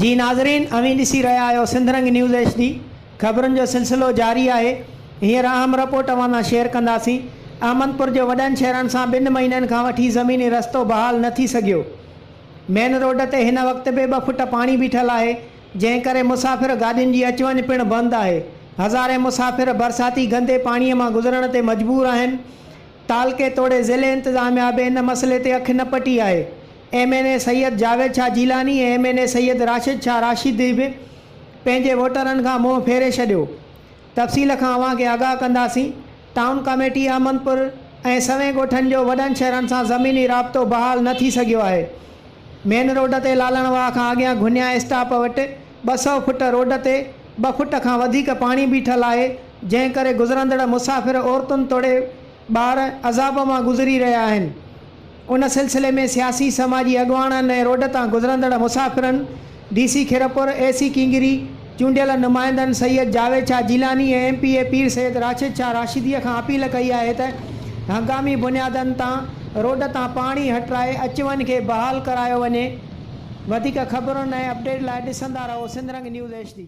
جي ناظرين اوهين ڏسي رهيا آهيو سنڌ رنگ نيوز ايڇ ڊي خبرن جو سلسلو جاري آهي هينئر اهم رپورٽ اوهان سان شيئر ڪنداسين احمدپور جو وڏن شهرن سان ٻن مهينن کان وٺي زميني رستو بحال نه ٿي سگهيو مين روڊ تي هن وقت به ٻه فٽ پاڻي بيٺل آهي جنهن ڪري مسافر گاڏين جي اچ وڃ پڻ بند آهي هزارين مسافر برساتي گندي پاڻي مان گذرڻ تي مجبور آهن تعلقي توڙي ضلعي انتظاميا به ان مسئلي تي اک نه پٽي آهي M N A Syed Javed Shah Jilani ۽ M N A Syed Rashid Shah Rashidi به پنهنجي ووٽرن کان منهن ڦيري ڇڏيو. تفصيل کان اوهان کي آگاهه ڪنداسين. ٽائون ڪاميٽي احمدپور ۽ سوين ڳوٺن جو وڏن شهرن سان زميني رابطو بحال نه ٿي سگهيو آهي. مين روڊ تي لالڻ واهه کان اڳيان گهنيا اسٽاپ وٽ 200 فٽ روڊ تي ٻه فٽ کان وڌيڪ پاڻي بيٺل آهي جنهن ڪري گذرندڙ مسافر عورتن توڙي ٻار عذاب مان گذري رهيا آهن. ان سلسلي ۾ سياسي سماجي اڳواڻن ۽ روڊ تان گذرندڙ مسافرن D C Khairpur, A C Kingri, چونڊيل نمائندن سيد جاويد شاهه جيلاني ۽ ايم پي اي پير سيد راشد شاهه راشديء کان اپيل ڪئي آهي ته هنگامي بنيادن تان روڊ تان پاڻي هٽرائي اچ وڃ کي بحال ڪرايو وڃي. وڌيڪ خبرن ۽ اپڊيٽ لاء ڏسندا رهو سنڌ رنگ نيوز ايڇ ڊي.